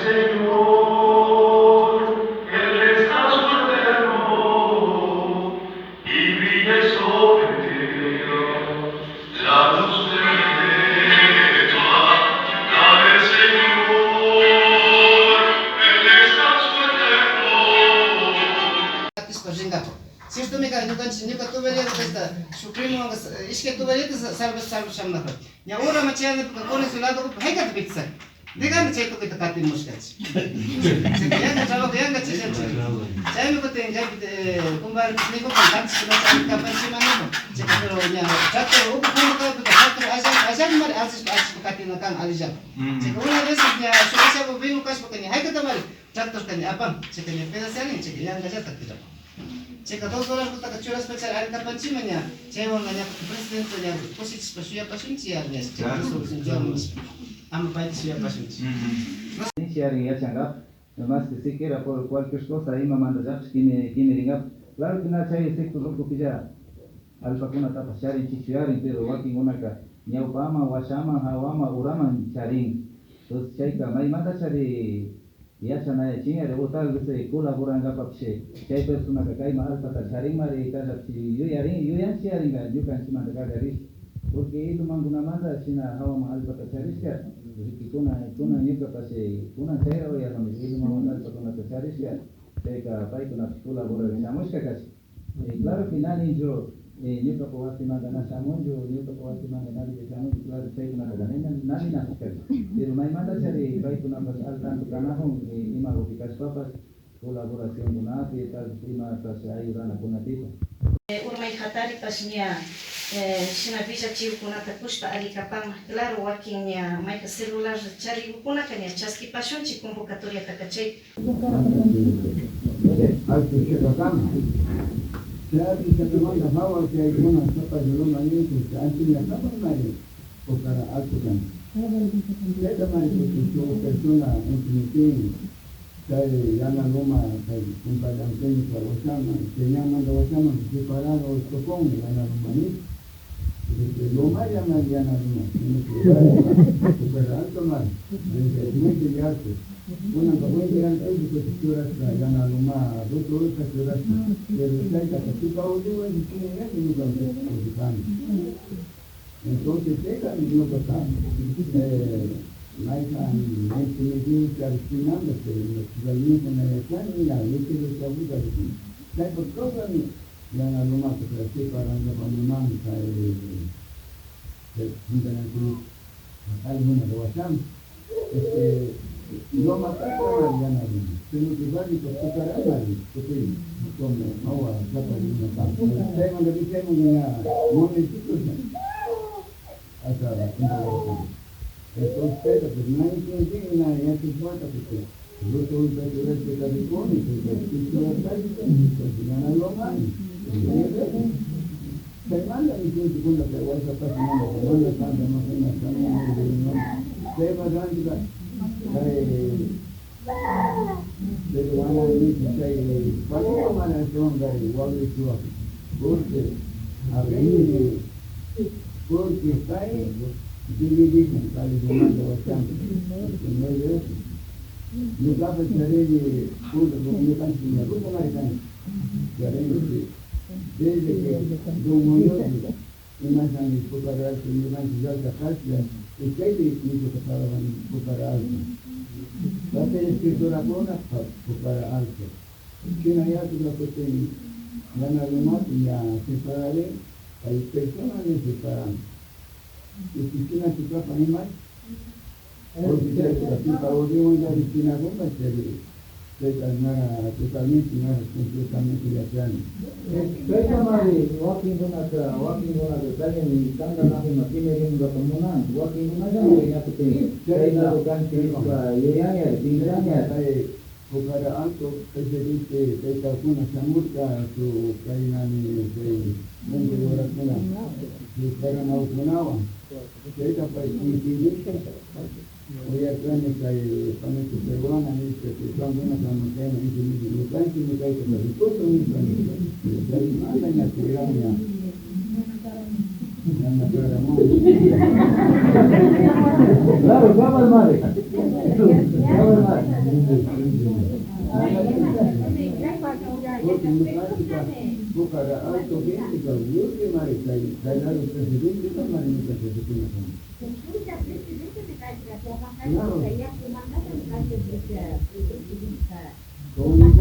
Señor el descanso eterno y brille sobre él la luz perpetua. Dale, Señor, el descanso eterno. Atishpa rinkapak. Cierto mi ñukanchik ñuka tubería esta su primo ishkay tuberiata salvas salvas shamunapaq. Ña uraman chayanapika con su lado haykata pitsak. Digame chay tukuyta katimushkanchik. Yanka trabajo yanka chishanchik. Chaymi kutin chaypi compadre nikupan katish kapanchiman nishpa. Chay pero ña tractor uku punto tractor allá allá mari alzashpa alzashpa katina kan alillapa. Chay una vez ña shuk ashaku vino kashpaka ña haykata mari tractor ña apan. Chayka ña pedacearin chayka yankallata quedapan. Chayka $2 kutaka churashpa chay ari kapanchiman ña chaywan ña presidente ña kushichishpa shuyapashunchik ya ña chay resolución tiyan nishpa. Ama payta shuyapashunchik. Sharing yachangap, más que siquiera por cualquier cosa ima mandallapis kimiringap. Claro que na chay sector ukupilla allpakunatapas charin chichuyarin, pero wakinkunaka ñawpaman, washaman, hawaman, uraman charin. Entonces chayka maymanta chari yachanayachin o tal vez colaborangapapish chay personaka kayman allpata charinmari kallapish yuyarin yuyanchi yaringa ñukanchikmanta kallarish, porque ilumankunamanta shina hawaman allpata charishka rikikuna kunan ñukapash kunan chayra uyaruni ilumamanta allpakunata charishka chayka paykunapish colaborar shamushka kashka. Claro que na ninchu ñukapa wasimanta na shamunchu, ñukapa wasimanta na shamunchu, claro chaykunataka na ninajushkaka, pero maymanta chari paykunapash al tanto kanajun imakupi kashpapash colaboracionkunapi tal vez imapash ayudanakunapipash. Urmay hataripash ña shina villachiykunata kushpa alikapan. Claro, wakin ña mayka celular charikukunaka ña chaskipashunchik convocatoriataka chay. Alto chikakama. Chay alto chikamanta hawa chaykuna sapa runa ninku antiña mari Pukara Alto kan. Chayta mari shuk persona intimitin chay yana loma chay kumpallanteña washaman chay ñanmanta washaman separado tocón yana loma ni. Desde loma yana yana loma sino que Pukara Alto mari desde Puente Alto. Kunanka Puente Alto pues churashka yana loma rutu churashka, pero chayta tupa uliwan ñuka kushikani. Entonces chayta ñuka maykan intimitin charishinamanta realmente na yachani ya líquido chabuta chaypa kawsani yana lomata separangapa munan kay juntanaku alguna washaman este loma yana loma sino que vale pues Pukara mari tukuy como hawa sapa lima kan chaymanta chayman ña momentito hasta entonces pues nadie tiene na yachashwata porque rutu churashka karikuni pues yana lomani chaymanta mikunchikuna chay waysapash manda manda santa no sé no chaypa rantika chay peruana niki chay paloma mana son kay wawichiwa porque a veces porque pay dividikun kaligumanta washaman porque no es eso. Ñukapas charini punta ñukanchik ña ruta mari kanchik charini desde que don Muñoz imashan Pukara Alto ñukanchik llaqta kashka y chaypi ñuka parlaban Pukara Alto. Papel escriturakuna Pukara Alto. Shina yachak kutin yana lumapi ña separarin hay personas que separan. Y si shina chukapa imay porque chayta pipa uliwan yarichinakuna chay chayta nara totalmente nara completamente yachani. Chayta mari wakinkunaka wakinkunaka kallani tantanakuyman kimirinkapa munan wakinkunallami ña kutin chayta kanchik nishpa yuyanyari pinsanyari. Kay Pukara Alto ese taytakuna shamurka su kaynami chay munkuyorakuna su karanawkunawan chayta pay intindishka uyarkani kay panito peruana nishka chay kankuna kaman kayman intindishka ñukanchikmi kayta rikushun nishpa chaymanta ña tiran ña yana karamon. Claro, cabal mari. Cabal mari. Porque ñukanchika Pucara Alto genteka mari kay kay lado presidente mari ñukanchikuna kan. Claro. Como